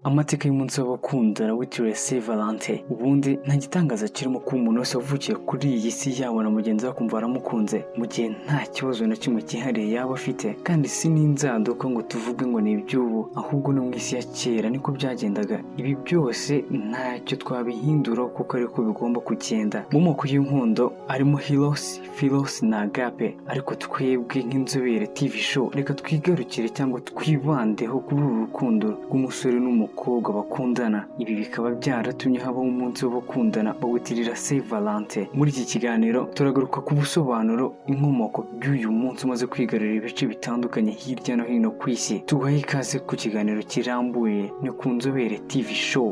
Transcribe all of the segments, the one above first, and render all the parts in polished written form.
Amateka y'umunsi w'abakundana witiriwe Saint Valentin. Ubundi nta gitangaza kirimo kuba umuntu wese wavukiye kuri iyi si yabona mugenzi we akumva aramukunze, mu gihe nta kibazo na kimwe cyihariye yaba afite. Kandi si n'inzaduka ngo tuvuge ngo ni iby'ubu, ahubwo no mu isi ya kera niko byagendaga. Ibi byose ntacyo twabihindura kuko ariko bigomba kugenda. Mu moko y'inkundo harimo Eros, Philos na Agape, ariko twebwe nk'inzobere TV show reka twigarukire cyangwa twibandeho kuri uru rukundo rw'umusore n'umukobwa bakundana. Ibi bikaba byaratumye habaho umunsi w'abakundana bawitirira Saint Valentin. Muri iki kiganiro turagaruka ku busobanuro, inkomoko by'uyu munsi umaze kwigarurira ibice bitandukanye hirya no hino ku isi. Tuguhaye ikaze ku kiganiro kirambuye, ni ku Nzobere TV show.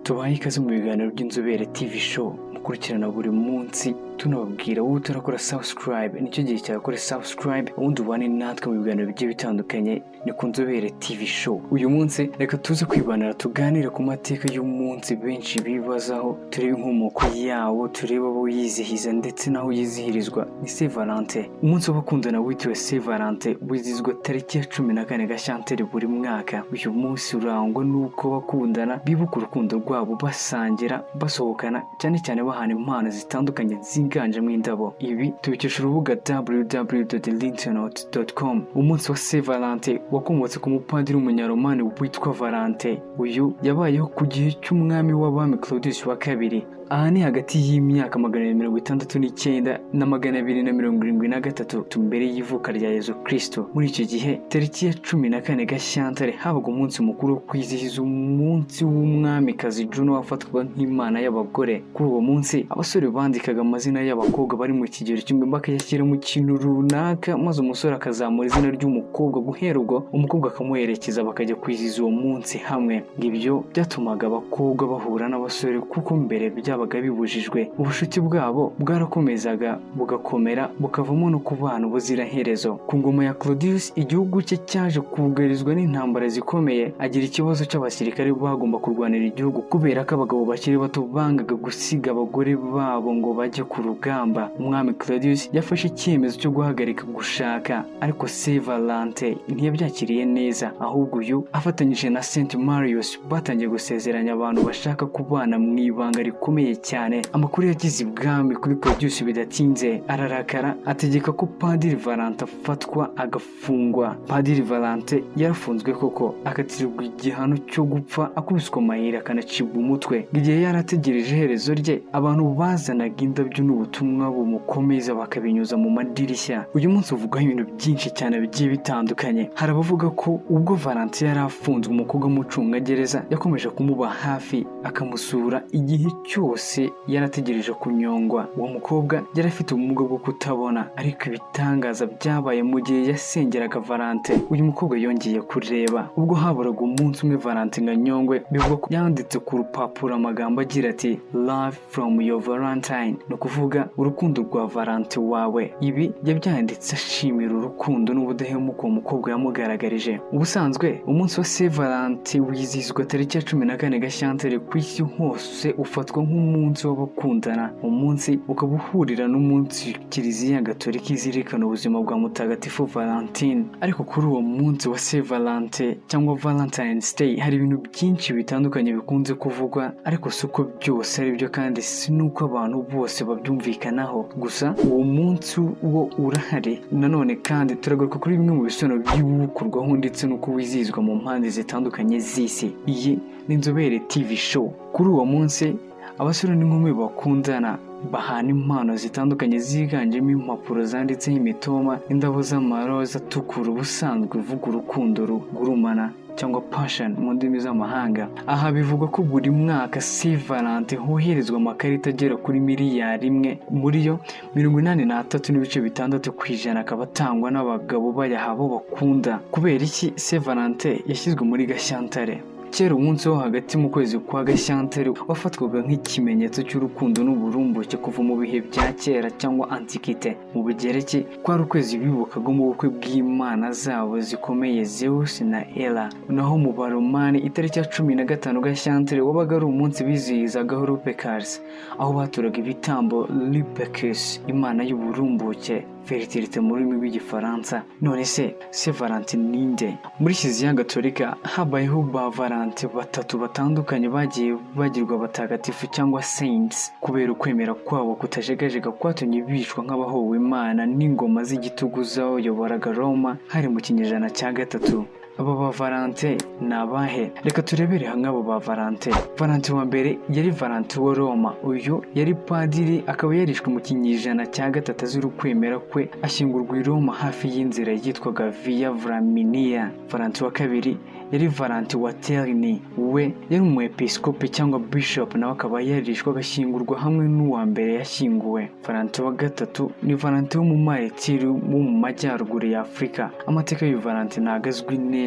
Tubahaye ikaze mu biganiro by'Inzobere TV show mukurikirana buri munsi. Tunababwira, wowe utarakora subscribe, nicyo gihe cyawe, kora subscribe ubundi ubane natwe mu biganiro bigiye bitandukanye. Ni ku Nzobere TV show. Uyu munsi reka tuze kwibanira, tuganire ku mateka y'umunsi benshi bibazaho, turebe inkomoko yawo, turebe abo yizihiza ndetse n'aho yizihirizwa. Ni Saint Valentin. Umunsi w'abakundana witiriwe Saint Valentin wizihizwa tariki ya 14 Gashyantare buri mwaka. Uyu munsi urangwa n'uko abakundana bibuka urukundo rwabo, basangira, basohokana, cyane cyane bahana impano zitandukanye ziganjemo indabo. Ibi tubikesha urubuga www.linternet.com. Umunsi wa Saint Valentin wakomotse ku mupadiri w'umunyaromani witwa Valentin. Uyu yabayeho ku gihe cy'umwami w'abami Claudius wa kabiri. Aha ni hagati y'imyaka 269 na 273 mbere y'ivuka rya Yezu Kristo. Muri icyo gihe, tariki ya 14 Gashyantare habaga umunsi mukuru wo kwizihiza umunsi w'umwamikazi Juno wafatwaga nk'imana y'abagore. Kuri uwo munsi abasore bandikaga amazina y'abakobwa bari mu kigero kimwe, bakayashyira mu kintu runaka, maze umusore akazamura izina ry'umukobwa. Guhera ubwo umukobwa akamuherekeza, bakajya kwizihiza uwo munsi hamwe. Ibyo byatumaga abakobwa bahura n'abasore, kuko mbere byabaga bibujijwe. Ubucuti bwabo bwarakomezaga bugakomera, bukavamo no kubana ubuziraherezo. Ku ngoma ya Claudius, igihugu cye cyaje kugarizwa n'intambara zikomeye, agira ikibazo cy'abasirikare bagomba kurwanira igihugu, kubera ko abagabo bakiri bato bangaga gusiga abagore babo ngo bajye ku rugamba. Umwami Claudius yafashe icyemezo cyo guhagarika gushaka, ariko Saint Valentin ntiyabyakiriye neza. Ahubwo uyu afatanyije na Saint Marius batangiye gusezeranya abantu bashaka kubana mu ibanga rikomeye cyane. Amakuru yagize ibwami kuri Claudius, bidatinze ararakara, ategeka ko Padiri Valentin afatwa agafungwa. Padiri Valentin yarafunzwe koko, akatirwa igihano cyo gupfa akubiswe amahiri akanacibwa umutwe. Igihe yari ategereje iherezo rye, abantu bazanaga indabyo n'ubutumwa bumukomeza bakabinyuza mu madirishya. Uyu munsi uvugwaho ibintu byinshi cyane bigiye bitandukanye. Hari abavuga ko ubwo Valentin yari afunzwe, umukobwa w'umucungagereza yakomeje kumuba hafi, akamusura igihe cyose yarategereje kunyongwa. Uwo mukobwa yari afite ubumuga bwo kutabona, ariko ibitangaza byabaye mu gihe yasengeraga Valentin, uyu mukobwa yongeye kureba. Ubwo haburaga umunsi umwe Valentin ngo anyongwe, bivugwa ko yanditse ku rupapuro amagambo agira ati: "Love from your Valentine", ni ukuvuga urukundo rwa Valentin wawe. Ibi yabyanditse ashimira urukundo n'ubudahemuka uwo mukobwa yamugaragarije. Ubusanzwe umunsi wa Saint Valentin wizihizwa tariki ya 14 Gashyantare ku isi hose, ufatwa nk'umunsi w'abakundana. Umunsi ukaba uhurira n'umunsi Kiliziya Gatolika izirikana ubuzima bwa Mutagatifu Valentine. Ariko kuri uwo munsi wa Saint Valentin cyangwa Valentine's Day hari ibintu byinshi bitandukanye bikunze kuvugwa, ariko si uko byose ari byo kandi si n'uko abantu bose babyumvikanaho. Gusa uwo munsi wo urahari. Nanone kandi turagaruka kuri bimwe mu bisobanuro by'ibiwukorwaho ndetse n'uko wizihizwa mu mpande zitandukanye z'isi. Iyi ni Inzobere TV show. Kuri uwo munsi abasore n'inkumi bakundana bahana impano zitandukanye ziganjemo impapuro zanditseho imitoma, indabo z'amaroza atukura, ubusanzwe uvuga urukundo rugurumana cyangwa passion mu ndimi z'amahanga. Aha bivugwa ko buri mwaka Saint Valentin hoherezwa amakarita agera kuri miliyari 1, muri yo 83.6% akaba atangwa n'abagabo bayaha abo bakunda. Kubera iki Saint Valentin yashyizwe muri Gashyantare? Kera umunsi wo hagati mu kwezi kwa Gashyantare wafatwaga nk'ikimenyetso cy'urukundo n'uburumbuke kuva mu bihe bya kera cyangwa Antiquité. Mu Bugereki kwari ukwezi bibukagamo ubukwe bw'imana zabo zikomeye, Zeus na Hera. Naho mu Baromani, itariki ya 15 Gashyantare wabaga ari umunsi bizihizagaho Lupercals, aho baturaga ibitambo Lupercus, imana y'uburumbuke, fertilité mu rurimi rw'Igifaransa. None se Saint Valentin ninde? Muri Kiliziya Gatolika habayeho ba Valentin batatu batandukanye bagiye bagirwa abatagatifu cyangwa saints kubera ukwemera kwabo kutajegajega kwatumye bicwa nk'abahowe Imana n'ingoma z'igitugu zayoboraga Roma, hari mu kinyejana cya gatatu. Aba ba Valentin ni abahe? Reka turebere hamwe abo ba Valentin. Valentin wa mbere yari Valentin wa Roma. Uyu yari padiri, akaba yarishwe mu kinyejana cya gatatu azira ukwemera kwe, ashyingurwa i Roma hafi y'inzira yitwaga Via Flaminia. Valentin wa kabiri yari Valentin wa Terni. We yari umwepiskopi cyangwa bishop, nawe akaba yarishwe agashyingurwa hamwe n'uwa mbere yashyinguwe. Valentin wa gatatu ni Valentin wo mu Maritiri wo mu majyaruguru ya Afurika. Amateka y'uyu Valentin ntabwo azwi neza.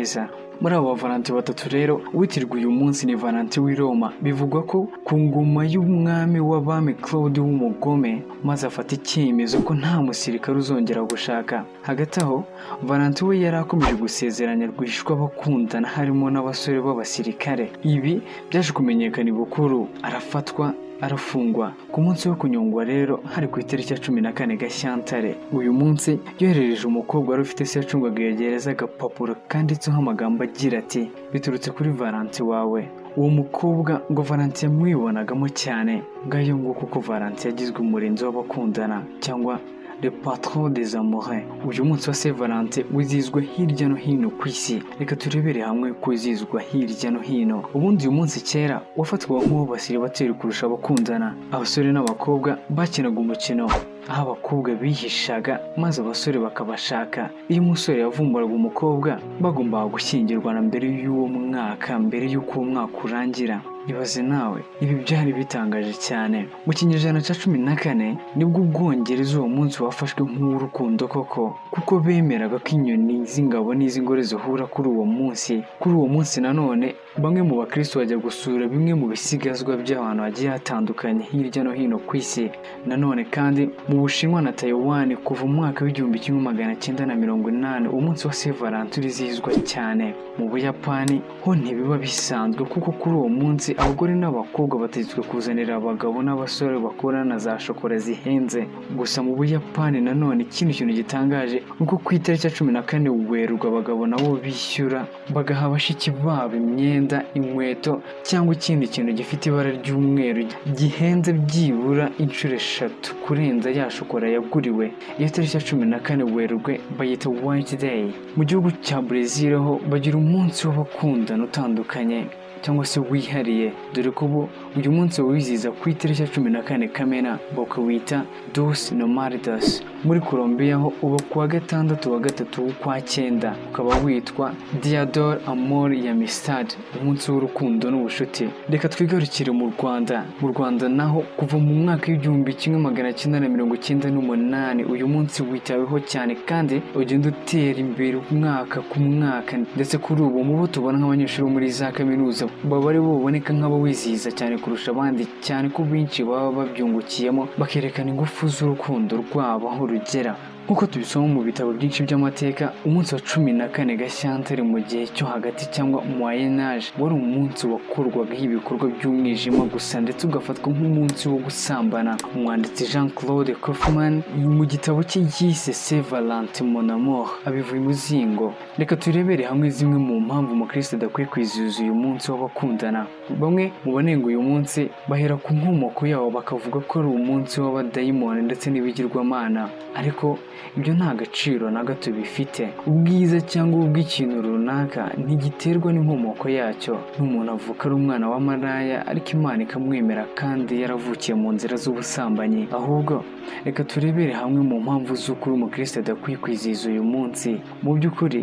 Muri abo Valentin batatu rero, uwitirwa uyu munsi ni Valentin w'i Roma. Bivugwa ko ku ngoma y'umwami w'abami Claude w'umugome, maze afata icyemezo ko nta musirikare uzongera gushaka. Hagati aho, Valentin we yari akomeje gusezeranya rwihishwa abakundana, harimo n'abasore b'abasirikare. Ibi byaje kumenyekana ibukuru, arafatwa, arafungwa. Ku munsi wo kunyongwa rero, hari ku itariki ya 14 Gashyantare, uyu munsi yoherereje umukobwa wari ufite se yacungaga iyo gereza agapapuro kanditseho amagambo agira ati: "Biturutse kuri Valentin wawe." Uwo mukobwa ngo Valentin yamwibonagamo cyane. Ngayo nguko uko Valentin yagizwe umurinzi w'abakundana cyangwa le patron des amoureux. Uyu munsi wa Saint Valentin wizihizwa hirya no hino ku isi. Reka turebere hamwe kwizihizwa hirya no hino. Ubundi uyu munsi kera wafatwaga nk'uw'abasiribateri kurusha abakundana. Abasore n'abakobwa bakinaga umukino aho abakobwa bihishaga maze abasore bakabashaka. Iyo umusore yavumburaga umukobwa, bagombaga gushyingirwana mbere y'uwo mwaka, mbere y'uko uwo mwaka urangira. Ibaze nawe, ibi byari bitangaje cyane. Mu kinyejana cya 14 nibwo Ubwongereza uwo munsi wafashwe nk'uw'urukundo koko, kuko bemeraga ko inyoni z'ingabo n'iz'ingore zihura kuri uwo munsi. Kuri uwo munsi nanone, bamwe mu bakristo bajya gusura bimwe mu bisigazwa by'ahantu hagiye hatandukanye hirya no hino ku isi. Nanone kandi, mu Bushinwa na Taiwan, kuva mu mwaka w'1980, umunsi wa Saint Valentin urizihizwa cyane. Mu Buyapani ho ntibiba bisanzwe, kuko kuri uwo munsi abagore n'abakobwa bategetswe kuzanira abagabo n'abasore bakorana za shokora zihenze. Gusa mu Buyapani nanone, ikindi kintu gitangaje ni uko ku itariki ya 14 Werurwe abagabo nabo bishyura bagaha bashiki babo imyenda, inkweto cyangwa ikindi kintu gifite ibara ry'umweru gihenze byibura inshuro eshatu kurenza ya shokora yaguriwe. Iyo tariki ya 14 Werurwe bayita White Day. Mu gihugu cya Brezil ho bagira umunsi w'abakundana utandukanye cyangwa se wihariye, dore ko bo uyu munsi bawizihiza ku itariki ya 14 Kamena, bakawita Dos Namorados. Muri Colombia ho uba ku wa gatandatu wa gatatu w'ukwa cyenda, ukaba witwa Dia del Amor y Amistad, umunsi w'urukundo n'ubucuti. Reka twigarukire mu Rwanda. Mu Rwanda naho, kuva mu mwaka w'1998, uyu munsi witaweho cyane kandi ugenda utera imbere umwaka ku mwaka, ndetse kuri ubu mu bo tubona nk'abanyeshuri bo muri za kaminuza baba ari bo baboneka nk'abawizihiza cyane kurusha abandi, cyane ko benshi baba babyungukiyemo, bakerekana ingufu z'urukundo rwabo aho rugera. Nk'uko tubisoma mu bitabo byinshi by'amateka, umunsi wa 14 Gashyantare mu gihe cyo hagati cyangwa Moyen Age wari umunsi wakorwagaho ibikorwa by'umwijima gusa, ndetse ugafatwa nk'umunsi wo gusambana. Umwanditsi Jean Claude Kaufmann, mu gitabo cye yise Saint Valentin Mon Amour, abivuye imuzingo. Reka turebere hamwe zimwe mu mpamvu umukristo adakwiye kwizihiza uyu munsi w'abakundana. Bamwe mu banenga uyu munsi bahera ku nkomoko yawo, bakavuga ko ari umunsi w'abadayimoni ndetse n'ibigirwamana, ariko ibyo nta gaciro na gato bifite. Ubwiza cyangwa ubw'ikintu runaka ntigiterwa n'inkomoko yacyo. N'umuntu avuka ari umwana wa maraya, ariko Imana ikamwemera kandi yaravukiye mu nzira z'ubusambanyi. Ahubwo reka turebere hamwe mu mpamvu z'ukuri umukristo adakwiye kwizihiza uyu munsi. Mu by'ukuri,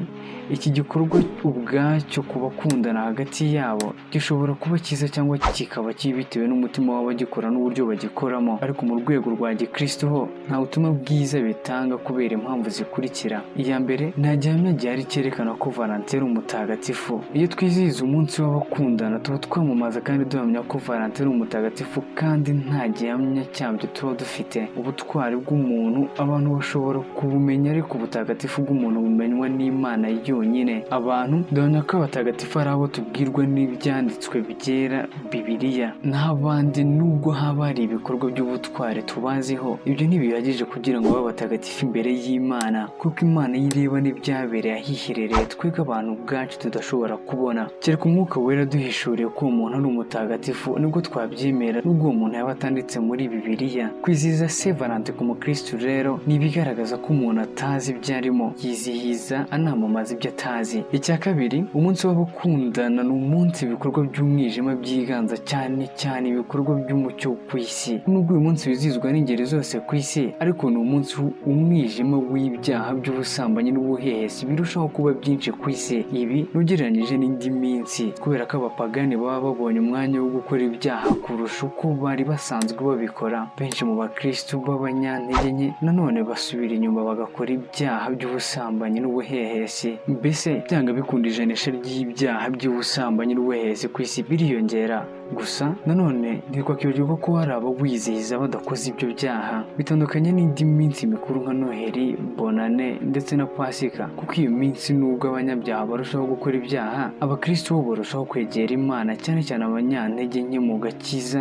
iki gikorwa ubwacyo ku bakundana hagati yabo gishobora kuba cyiza cyangwa kikaba kibi bitewe n'umutima w'abagikora n'uburyo bagikoramo, ariko mu rwego rwa gikristo ho nta butumwa bwiza bitanga. kubera impamvu zikurikira. Iya mbere, nta gihamya gihari cyerekana ko Valentin ari umutagatifu. Iyo twizihiza umunsi w'abakundana, tuba twamamaza kandi duhamya ko Valentin ari umutagatifu, kandi nta gihamya cyabyo tuba dufite. Ubutwari bw'umuntu abantu bashobora kubumenya, ariko ubutagatifu bw'umuntu bumenywa n'Imana yonyine. Abantu duhamya ko abatagatifu ari abo tubwirwa n'Ibyanditswe Byera, Bibiliya. Naho abandi, nubwo haba hari ibikorwa by'ubutwari tubaziho, ibyo ntibihagije kugira ngo babe abatagatifu imbere y'Imana, kuko Imana yo ireba n'ibyabereye ahiherereye twebwe abantu ubwacu tudashobora kubona. Kereka Umwuka Wera duhishuriye ko uwo muntu ari umutagatifu, nibwo twabyemera, nubwo uwo muntu yaba atanditse muri Bibiliya. Kwizihiza Saint Valentin ku mukristu rero ni ibigaragaza ko umuntu atazi ibyo arimo, yizihiza anamamaza ibyo atazi. Icya kabiri, umunsi w'abakundana ni umunsi ibikorwa by'umwijima byiganza, cyane cyane ibikorwa by'umucyo ku isi. Nubwo uyu munsi wizihizwa n'ingeri zose ku isi, ariko ni umunsi umwijima w'ibyaha by'ubusambanyi n'ubuhehesi birushaho kuba byinshi ku isi. Ibi n'ugereranyije n'indi minsi, kubera ko abapagani baba babonye umwanya wo gukora ibyaha kurusha uko bari basanzwe babikora. Benshi mu bakristu b'abanyantege nke nanone basubira inyuma bagakora ibyaha by'ubusambanyi n'ubuhehesi. Mbese byanga bikunda, ijanisha ry'ibyaha by'ubusambanyi n'ubuhehesi ku isi biriyongera. Gusa nanone ntitwakwibagirwa ko hari abawizihiza badakoze ibyo byaha. Bitandukanye n'indi minsi mikuru nka Noheli, Bonane ndetse na Pasika, kuko iyo minsi nubwo abanyabyaha barushaho gukora ibyaha, abakristo bo barushaho kwegera Imana, cyane cyane abanyantege nke mu gakiza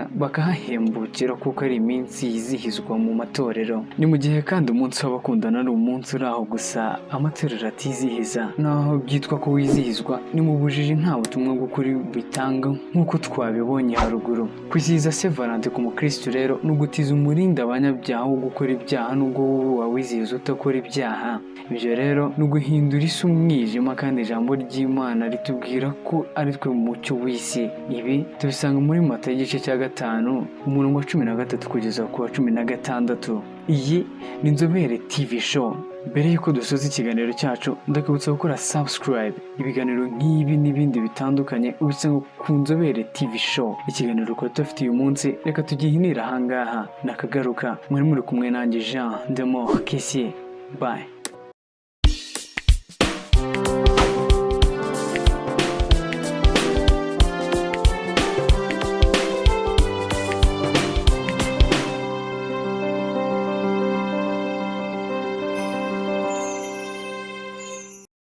bakahahembukira, kuko ari iminsi yizihizwa mu matorero. Ni mu gihe kandi umunsi w'abakundana ari umunsi uri aho gusa amatorero atizihiza. Naho byitwa ko wizihizwa, ni mu bujiji, nta butumwa bw'ukuri bitanga nk'uko twabibonye haruguru. Kwizihiza Saint Valentin ku mukristo rero ni ugutiza umurindi abanyabyaha wo gukora ibyaha, nubwo wowe wawizihiza utakora ibyaha. Ibyo rero ni uguhindura isi umwijima, kandi ijambo ry'Imana ritubwira ko ari twe mucyo w'isi. Ibi tubisanga muri Matayo igice cya 5, umurongo wa 13 kugeza ku wa 16. Iyi ni Inzobere TV Show. Mbere y'uko dusoza ikiganiro cyacu, ndakwibutsa gukora subscribe. Ibiganiro nk'ibi n'ibindi bitandukanye ubisanga ku Nzobere TV Show. Ikiganiro twari dufite uyu munsi reka tugihinire ahangaha, nakagaruka. Mwari muri kumwe nanjye, Jean Demor Kesiye. Bye.